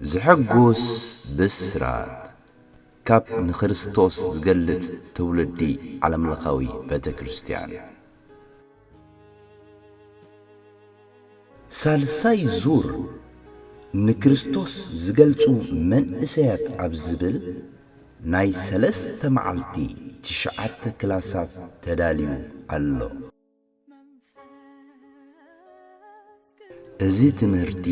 ዝሕጉስ ብስራት ካብ ንክርስቶስ ዝገልጽ ትውልዲ ዓለምለኻዊ ቤተ ክርስቲያን። ሳልሳይ ዙር ንክርስቶስ ዝገልጹ መንእሰያት ኣብ ዝብል ናይ ሰለስተ መዓልቲ ትሽዓተ ክላሳት ተዳልዩ ኣሎ። እዚ ትምህርቲ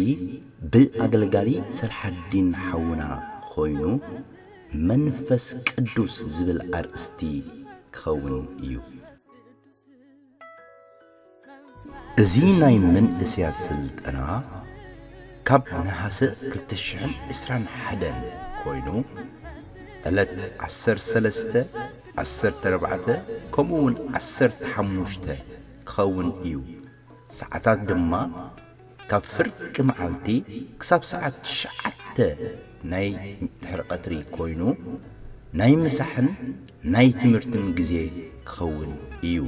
ብኣገልጋሊ ሰልሓዲን ሓውና ኮይኑ መንፈስ ቅዱስ ዝብል ኣርእስቲ ክኸውን እዩ። እዚ ናይ መንእሰያት ስልጠና ካብ ነሃሰ ክልተ ሽሕን ዕስራን ሓደን ኮይኑ ዕለት ዓሰርተ ሰለስተ፣ ዓሰርተ ኣርባዕተ ከምኡ እውን ዓሰርተ ሓሙሽተ ክኸውን እዩ። ሰዓታት ድማ ካብ ፍርቂ መዓልቲ ክሳብ ሰዓት ትሽዓተ ናይ ድሕሪ ቀትሪ ኮይኑ ናይ ምሳሕን ናይ ትምህርትን ግዜ ክኸውን እዩ።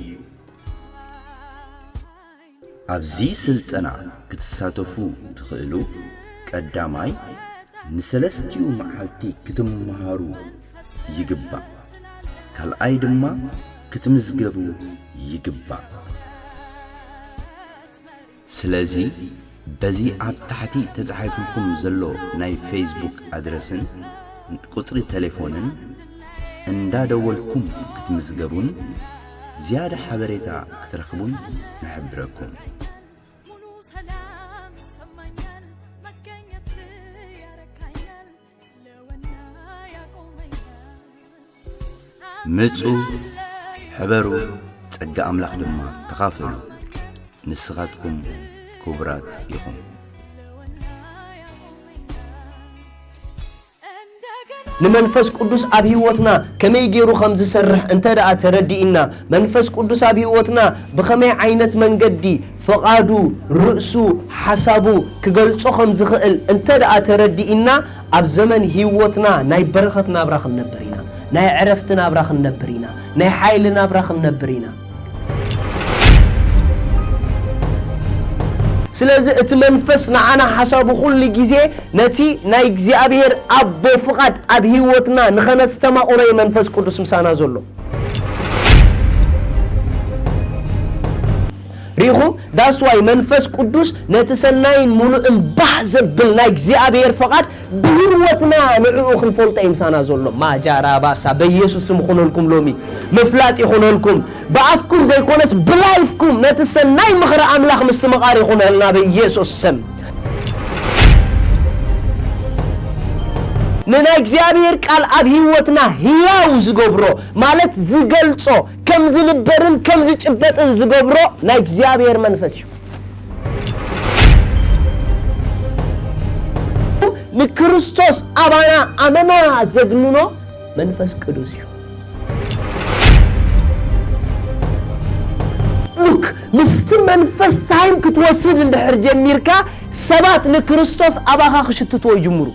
ኣብዚ ስልጠና ክትሳተፉ ትኽእሉ፣ ቀዳማይ ንሰለስቲኡ መዓልቲ ክትመሃሩ ይግባእ። ካልኣይ ድማ ክትምዝገቡ ይግባእ። ስለዚ በዚ ኣብ ታሕቲ ተጻሒፉልኩም ዘሎ ናይ ፌስቡክ ኣድረስን ቁጽሪ ቴሌፎንን እንዳደወልኩም ክትምዝገቡን ዝያዳ ሓበሬታ ክትረኽቡን ንሕብረኩም። ምጹ፣ ሕበሩ፣ ጸጋ ኣምላኽ ድማ ተኻፈሉ። ንስኻትኩም ክቡራት ኢኹም። ንመንፈስ ቅዱስ ኣብ ህይወትና ከመይ ገይሩ ከም ዝሰርሕ እንተ ደኣ ተረዲእና፣ መንፈስ ቅዱስ ኣብ ህይወትና ብኸመይ ዓይነት መንገዲ ፍቓዱ፣ ርእሱ፣ ሓሳቡ ክገልጾ ከም ዝኽእል እንተ ደኣ ተረዲእና፣ ኣብ ዘመን ህይወትና ናይ በረኸት ናብራ ክንነብር ኢና። ናይ ዕረፍቲ ናብራ ክንነብር ኢና። ናይ ሓይሊ ናብራ ክንነብር ኢና። ስለዚ እቲ መንፈስ ንዓና ሓሳቡ ኩሉ ግዜ ነቲ ናይ እግዚኣብሔር ኣቦ ፍቓድ ኣብ ህይወትና ንኸነስተማቕሮ እዩ መንፈስ ቅዱስ ምሳና ዘሎ። ሪኹም? ዳስዋይ መንፈስ ቅዱስ ነቲ ሰናይን ምሉእን ባህ ዘብል ናይ እግዚኣብሔር ፍቓድ ብህይወትና ንዕኡ ክንፈልጦ እዩ ምሳና ዘሎ። ማጃራ ባሳ በኢየሱስ ስም ይኹነልኩም፣ ሎሚ ምፍላጥ ይኹነልኩም። ብኣፍኩም ዘይኮነስ ብላይፍኩም ነቲ ሰናይ ምኽሪ ኣምላኽ ምስትምቓር ይኹነልና በኢየሱስ ስም። ንናይ እግዚኣብሔር ቃል ኣብ ህይወትና ህያው ዝገብሮ፣ ማለት ዝገልጾ፣ ከም ዝንበርን ከም ዝጭበጥን ዝገብሮ ናይ እግዚኣብሔር መንፈስ እዩ። ንክርስቶስ ኣባና ኣመና ዘግንኖ መንፈስ ቅዱስ እዩ። ሉክ፣ ምስቲ መንፈስ ታይም ክትወስድ እንድሕር ጀሚርካ፣ ሰባት ንክርስቶስ ኣባኻ ክሽትትዎ ይጅምሩ።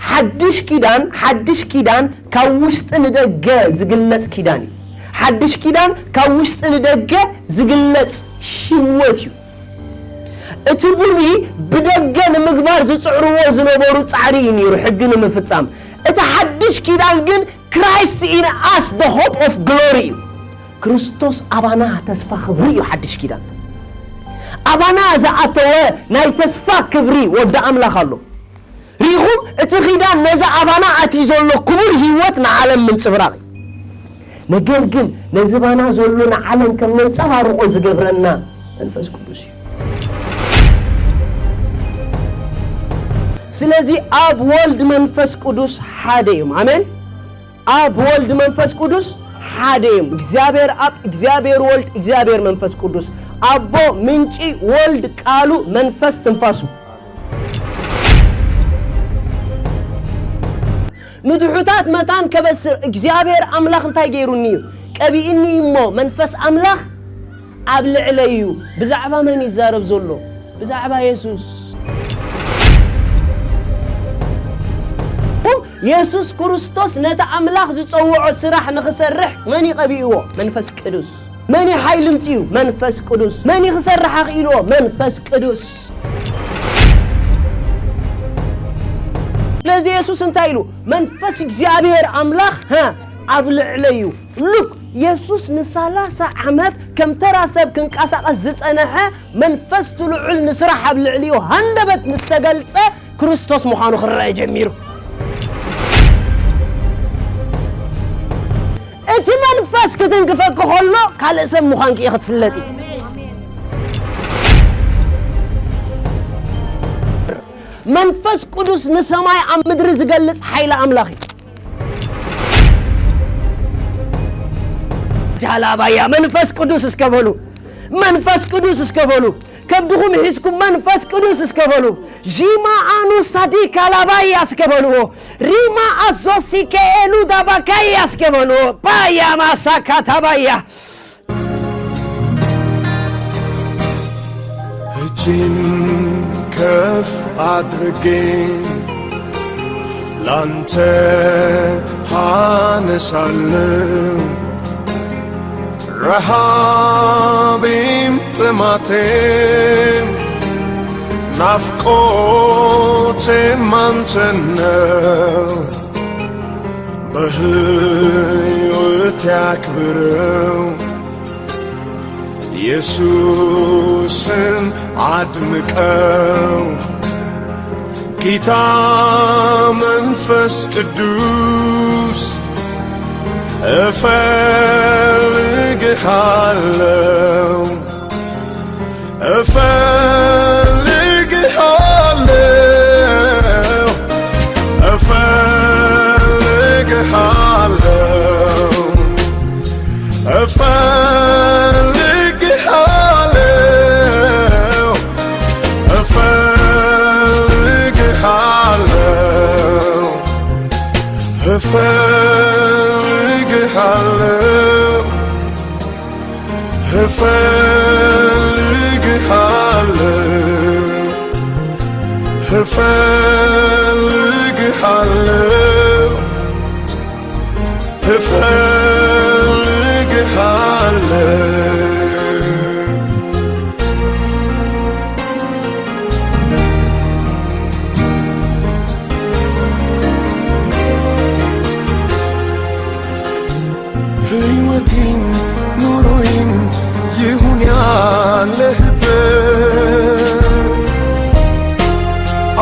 ሓድሽ ኪዳን፣ ሓድሽ ኪዳን ካብ ውሽጢ ንደገ ዝግለጽ ኪዳን እዩ። ሓድሽ ኪዳን ካብ ውሽጢ ንደገ ዝግለጽ ህይወት እዩ። እቲ ብሉይ ብደገ ንምግባር ዝጽዕርዎ ዝነበሩ ጻዕሪ እዩ ነይሩ፣ ሕጊ ንምፍጻም። እቲ ሓድሽ ኪዳን ግን Christ in us, the hope of glory እዩ። ክርስቶስ ኣባና ተስፋ ክብሪ እዩ። ሓድሽ ኪዳን ኣባና ዝኣተወ ናይ ተስፋ ክብሪ ወዲ ኣምላኽ ኣሎ። ሪኹም? እቲ ኪዳን ነዚ ኣባና ኣትዩ ዘሎ ክቡር ህይወት ንዓለም ምንጽብራቕ እዩ። ነገር ግን ነዚ ባና ዘሎ ንዓለም ከም ነንጸባርቖ ዝገብረና መንፈስ ቅዱስ እዩ። ስለዚ ኣብ ወልድ መንፈስ ቅዱስ ሓደ እዮም። ኣሜን። ኣብ ወልድ መንፈስ ቅዱስ ሓደ እዮም። እግዚኣብሔር ኣብ፣ እግዚኣብሔር ወልድ፣ እግዚኣብሔር መንፈስ ቅዱስ። ኣቦ ምንጪ፣ ወልድ ቃሉ፣ መንፈስ ትንፋሱ። ንድሑታት መታን ከበስር እግዚኣብሔር ኣምላኽ እንታይ ገይሩኒ እዩ? ቀቢእኒ እሞ መንፈስ ኣምላኽ ኣብ ልዕለይ እዩ። ብዛዕባ መን ይዛረብ ዘሎ? ብዛዕባ የሱስ። የሱስ ክርስቶስ ነቲ ኣምላኽ ዝጸውዖ ስራሕ ንኽሰርሕ መን እዩ ቀቢእዎ? መንፈስ ቅዱስ። መን እዩ ሓይሊ ምጽኡ? መንፈስ ቅዱስ። መን እዩ ክሰርሕ ኣኽኢልዎ? መንፈስ ቅዱስ። ስለዚ የሱስ እንታይ ኢሉ? መንፈስ እግዚኣብሔር ኣምላኽ፣ ሀ፣ ኣብ ልዕለይ እዩ። ሉክ፣ የሱስ ንሳላሳ ዓመት ከም ተራ ሰብ ክንቀሳቐስ ዝጸንሐ መንፈስ እቲ ልዑል ንስራሕ ኣብ ልዕሊኡ ሃንደበት ምስ ተገልጸ፣ ክርስቶስ ምዃኑ ክረአ ጀሚሩ። እቲ መንፈስ ክትንክፈኪ ከሎ፣ ካልእ ሰብ ምዃንኪ ኢኺ ክትፍለጢ። መንፈስ ቅዱስ ንሰማይ ኣብ ምድሪ ዝገልጽ ሓይሊ ኣምላኽ እዩ። ጃላባያ መንፈስ ቅዱስ እስከ በሉ። መንፈስ ቅዱስ እስከ በሉ። ከብድኹም ሒዝኩም መንፈስ ቅዱስ እስከ በሉ። ዢማ ኣኑ ሳዲ ካላባያ እስከ በልዎ። ሪማ ኣዞ ሲከ ኤሉ ዳባካያ እስከ በልዎ። ባያ ማሳካ ታባያ። እጅን ከፍ አድርጌ ላንተ አነሳለሁ። ረሃቤም ጥማቴም ናፍቆቴም አንተን ነው። በሕይወት ያክብረው ኢየሱስን አድምቀው። ጌታ መንፈስ ቅዱስ እፈልግሃለሁ፣ እፈልግሃለሁ፣ እፈልግሃለሁ፣ እፈልግሃለሁ፣ እፈልግሃለሁ፣ እፈልግሃለሁ፣ እፈልግሃለሁ፣ እፈልግሃለሁ፣ እፈልግሃለሁ። ሕይወቴም ኑሮዬም ይሁን ያለህበት፣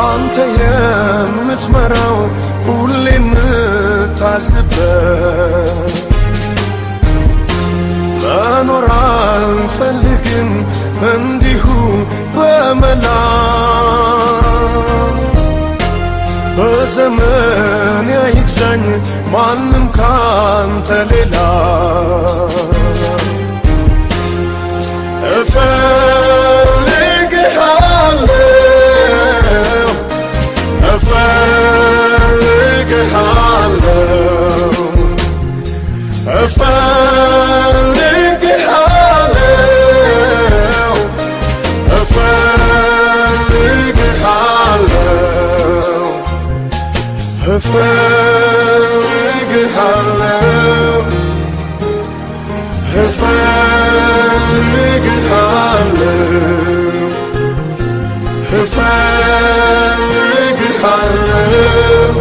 አንተ የምትመራው ሁሌ የምታዝበት። መኖር አልፈልግም እንዲሁ በመላ፣ በዘመን አይግዛኝ ማንም ካንተ ሌላ። እፈልግሃለሁ፣ እፈልግሃለሁ፣ እፈልግሃለሁ፣ እፈልግሃለሁ፣ እፈልግሃለሁ፣ እፈልግሃለሁ፣ እፈልግሃለሁ፣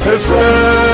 እፈልግሃለሁ።